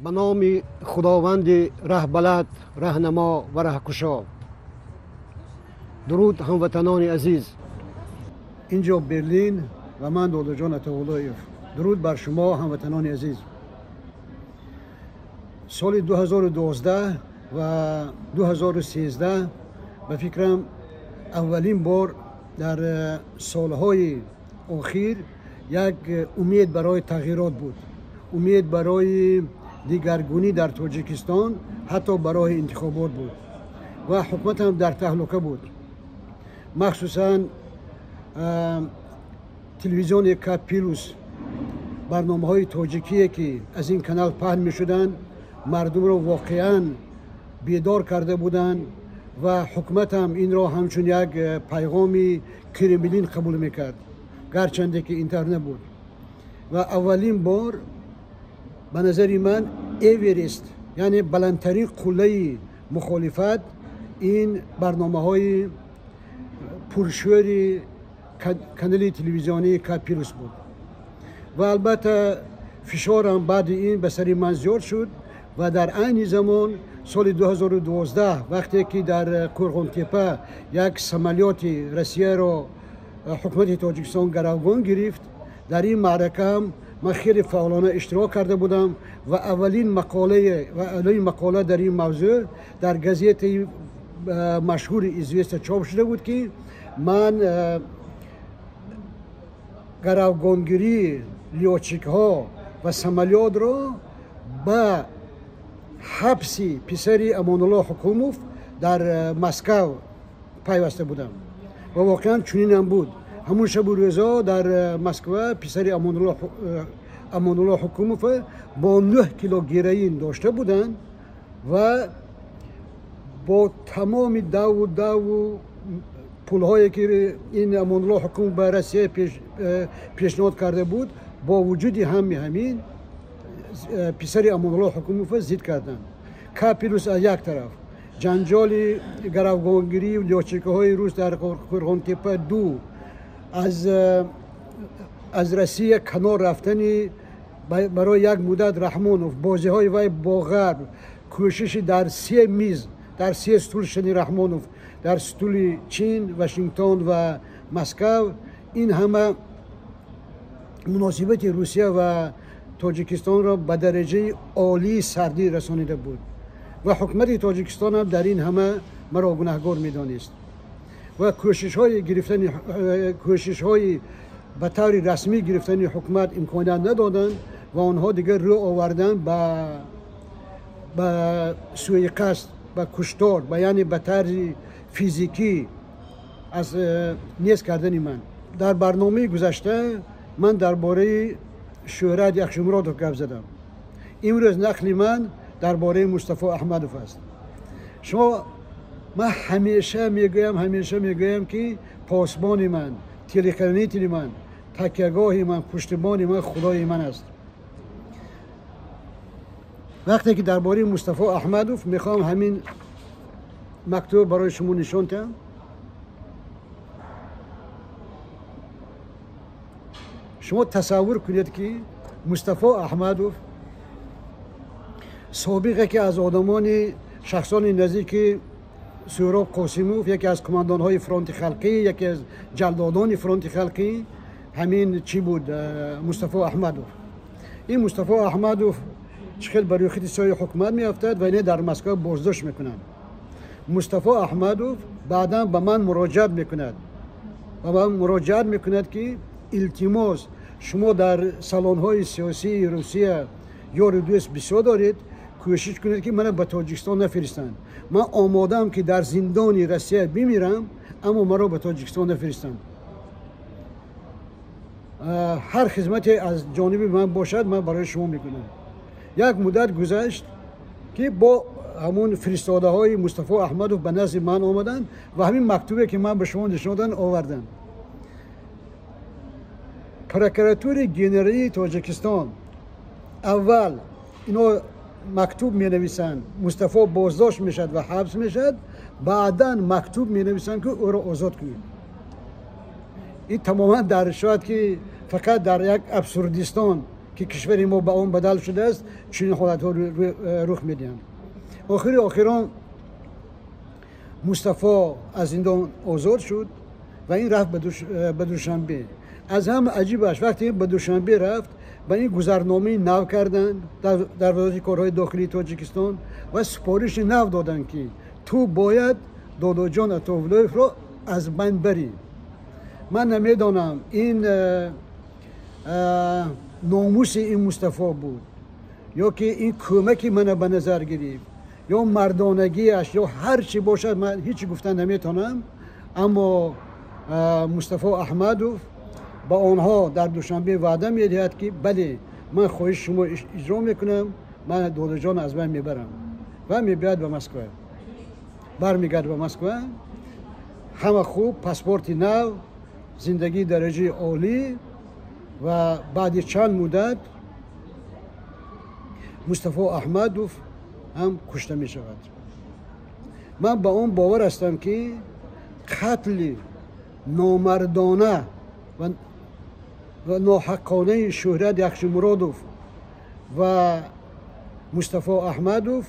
Ба номи Худованди раҳбалад, раҳнамо ва раҳкушо. Дуруд, ҳамватанони азиз. Инҷо Берлин ва ман Додоҷон Атоуллоев. Дуруд бар шумо, ҳамватанони азиз. Соли 2012 ва 2013 ба фикрам аввалин бор дар солҳои охир як умед барои тағйирот буд, умед барои дигаргунӣ дар Тоҷикистон, ҳатто барои интихобот буд ва ҳукумат ҳам дар таҳлука буд. Махсусан телевизиони К Плюс, барномаҳои тоҷикие, ки аз ин канал паҳн мешуданд, мардумро воқеан бедор карда буданд ва ҳукумат ҳам инро ҳамчун як пайғоми Кремлин қабул мекард, гарчанде ки интар набуд. Ва аввалин бор ба назари ман Эверест, яъне баландтарин қуллаи мухолифат, ин барномаҳои пуршӯри канали телевизионии К Плюс буд. Ва албатта фишорам баъди ин ба сари ман зиёд шуд ва дар айни замон соли 2012, вақте ки дар Қӯрғонтеппа як самолёти Россияро ҳукумати Тоҷикистон гаравгон гирифт, дар ин маърака ҳам ман хеле фаъолона иштирок карда будам ва аввалин мақола дар ин мавзӯъ дар газетаи машҳури «Известия» чоп шуда буд, ки ман гаравгонгирии лётчикҳо ва самолётро ба ҳабси писари Амонулло Ҳукумов дар Москав пайваста будам. Ва воқеан чунинам буд. Ҳамун шабу рӯзо дар Москва писари Амонулло Ҳукумов бо 9 кило героин дошта буданд ва бо тамоми даву даву пулҳое, ки ин Амонулло Ҳукумов ба Россия пешниҳод карда буд, бо вуҷуди ҳами ҳамин писари Амонулло Ҳукумов зид карданд. К Плюс аз як тараф, ҷанҷоли гаравгонгирии лётчикҳои рус дар Қӯрғонтеппа ду, аз Россия канор рафтани барои як муддат Раҳмонов, бозиҳои вай бо Ғарб, кӯшиши дар се миз, дар се стул шидани Раҳмонов, дар стули Чин, Вашингтон ва Москав, ин ҳама муносибати Русия ва Тоҷикистонро ба дараҷаи олии сардӣ расонида буд ва ҳукумати Тоҷикистон ҳам дар ин ҳама маро гунаҳгор медонист. Ва кӯшишҳои гирифтани, кӯшишҳои ба таври расмӣ гирифтани ҳукумат имконият надоданд ва онҳо дигар рӯ оварданд ба сӯиқасд, ба куштор, ба яъне ба тарзи физикӣ аз нест кардани ман. Дар барномаи гузашта ман дар бораи Шӯҳрат Яхшимуродов гап задам. Имрӯз нақли ман дар бораи Мустафо Аҳмадов аст. Шумо, ман ҳамеша мегӯям, ҳамеша мегӯям, ки посбони ман, телохранители ман, такягоҳи ман, пуштибони ман Худои ман аст. Вақте ки дар бораи Мустафо Аҳмадов мехоҳам ҳамин мактуб барои шумо нишон диҳам. Шумо тасаввур кунед, ки Мустафо Аҳмадов, собиқ яке аз одамони шахсони наздики Сӯҳроб Қосимов, яке аз командонҳои фронти халқӣ, яке аз ҷалдодони фронти халқӣ, ҳамин чӣ буд Мустафо Аҳмадов. Ин Мустафо Аҳмадов чӣ хел ба рӯйхати сиёҳи ҳукумат меафтад ва ине дар Москва боздошт мекунанд. Мустафо Аҳмадов баъдан ба ман муроҷиат мекунад, ба ман муроҷиат мекунад, ки илтимос, шумо дар салонҳои сиёсии Русия ёру дӯст бисёр доред, кӯшиш кунед, ки мана ба Тоҷикистон нафиристанд. Ман омодаам, ки дар зиндони Россия бимирам, аммо маро ба Тоҷикистон нафиристанд. Ҳар хизмате аз ҷониби ман бошад, ман барои шумо мекунам. Як муддат гузашт, ки бо ҳамун фиристодаҳои Мустафо Аҳмадов ба назди ман омаданд ва ҳамин мактубе, ки ман ба шумо нишон додам, оварданд. Прокуратураи генералии Тоҷикистон аввал ино мактуб менависанд, Мустафо боздошт мешавад ва ҳабс мешавад, баъдан мактуб менависанд, ки ӯро озод кунед. Ин тамоман дар шояд ки фақат дар як абсурдистон ки кишвари мо ба он бадал шудааст, чунин ҳолатҳо рух медиҳанд. Охири охирон Мустафо аз зиндон озод шуд ва ин рафт ба Душанбе. Аз ҳама аҷибаш, вақте ба Душанбе рафт, ба ин гузарномаи нав карданд дар вазорати корҳои дохилии Тоҷикистон ва супориши нав доданд, ки ту бояд Додоҷон Атовуллоевро аз байн барӣ. Ман намедонам, ин номуси ин Мустафо буд ё ки ин кӯмаки мана ба назар гирифт, ё мардонагиаш, ё ҳар чӣ бошад, ман ҳеҷ гуфтан наметавонам. Аммо Мустафо Аҳмадов ба онҳо дар Душанбе ваъда медиҳад, ки бале, ман хоҳиши шумо иҷро мекунам, ман Додоҷон аз байн мебарам. Ва мебиёяд ба Москва, бармегардад ба Москва, ҳама хуб, паспорти нав, зиндагии дараҷаи олӣ. Ва баъди чанд муддат Мустафо Аҳмадов ҳам кушта мешавад. Ман ба он бовар ҳастам, ки қатли номардона ва ноҳаққонаи Шӯҳрат Яхшимуродов ва Мустафо Аҳмадов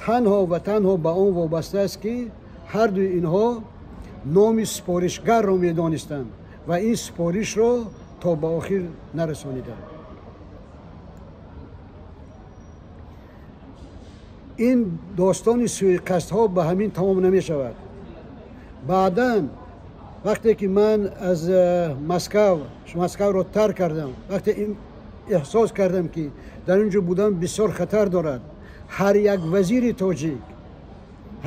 танҳо ва танҳо ба он вобаста аст, ки ҳардуи инҳо номи супоришгарро медонистанд ва ин супоришро то ба охир нарасониданд. Ин достони суиқасдҳо ба ҳамин тамом намешавад. Баъдан вақте ки ман аз Москавро тарк кардам, вақте эҳсос кардам, ки дар ин ҷо будан бисёр хатар дорад, ҳар як вазири тоҷик,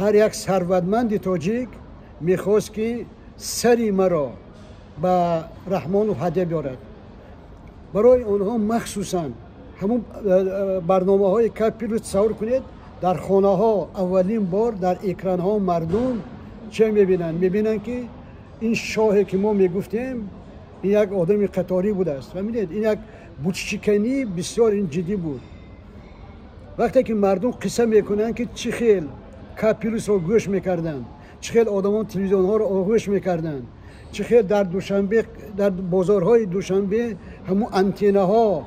ҳар як сарватманди тоҷик мехост, ки сари маро ба Раҳмонов ҳадя биёрад. Барои онҳо махсусан ҳамун барномаҳои К-плюс тасаввур кунед, дар хонаҳо аввалин бор дар экранҳо мардум чӣ мебинанд? Мебинанд, ки ин шоҳе, ки мо мегуфтем, ин як одами қаторӣ будааст. Фаҳмидед, ин як бутшикании бисёр ин ҷиддӣ буд. Вақте ки мардум қисса мекунанд, ки чӣ хел К-плюсро гӯш мекарданд, чӣ хел одамон телевизионҳоро оғӯш мекарданд, чӣ хел дар Душанбе, дар бозорҳои Душанбе ҳамун антеннаҳо,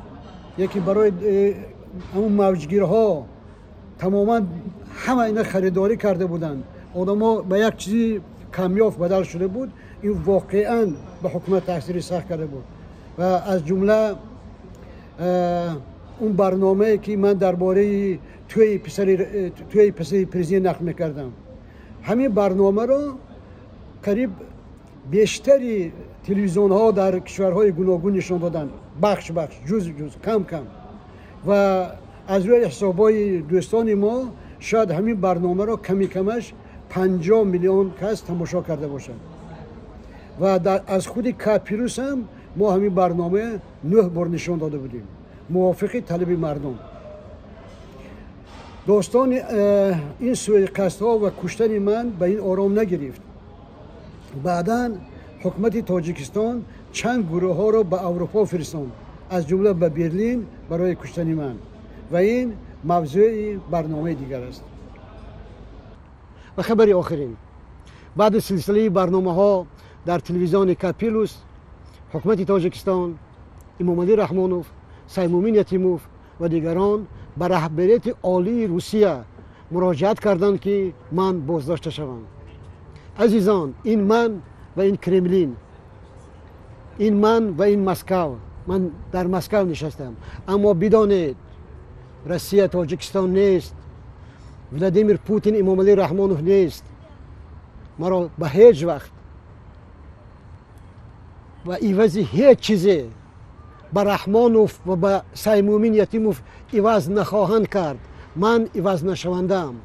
яке барои ҳамун мавҷгирҳо тамоман ҳама ина харидорӣ карда буданд. Одамо ба як чизи камёфт бадал шуда буд. Ин воқеан ба ҳукумат таъсири сахт карда буд. Ва аз ҷумла он барномае, ки ман дар бораи тӯи писари президент нақл мекардам, ҳамин барномаро қариб бештари телевизионҳо дар кишварҳои гуногун нишон доданд, бахш бахш, ҷуз ҷуз, кам кам. Ва аз рӯи ҳисобҳои дӯстони мо шояд ҳамин барномаро ками камаш 50 миллион кас тамошо карда бошад. Ва аз худи К-плюс ҳам мо ҳамин барнома 9 бор нишон дода будем, мувофиқи талаби мардум. Достони ин суиқасдҳо ва куштани ман ба ин ором нагирифт. Баъдан ҳукумати Тоҷикистон чанд гурӯҳҳоро ба Аврупо фиристонд, аз ҷумла ба Берлин барои куштани ман. Ва ин мавзӯи барномаи дигар аст. Ва хабари охирин. Баъди силсилаи барномаҳо дар телевизиони К-плюс ҳукумати Тоҷикистон, Эмомалӣ Раҳмонов, Саймумин Ятимов ва дигарон ба раҳбарияти олии Русия муроҷиат карданд, ки ман боздошта шавам. Азизон, ин ман ва ин Кремлин, ин ман ва ин Москав. Ман дар Москав нишастам, аммо бидонед, Россия Тоҷикистон нест, Владимир Путин Эмомалӣ Раҳмонов нест. Маро ба ҳеҷ вақт ва ивази ҳеҷ чизе ба Раҳмонов ва ба Саймумин Ятимов иваз нахоҳанд кард. Ман ивазнашавандаам,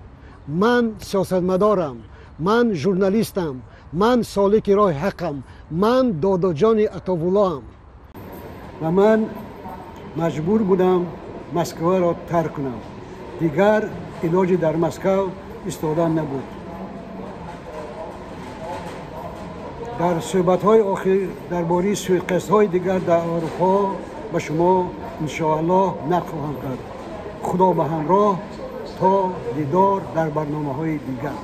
ман сиёсатмадорам, ман журналистам, ман солики роҳи ҳаққам, ман Додоҷони Атовуллоам. Ва ман маҷбур будам Москваро тарк кунам. Дигар илоҷи дар Москав истодан набуд. Дар суҳбатҳои охир дар бораи суиқасдҳои дигар дар Аврупо ба шумо иншоаллоҳ нақл хоҳам кард. Худо ба ҳамроҳ, то дидор дар барномаҳои дигар.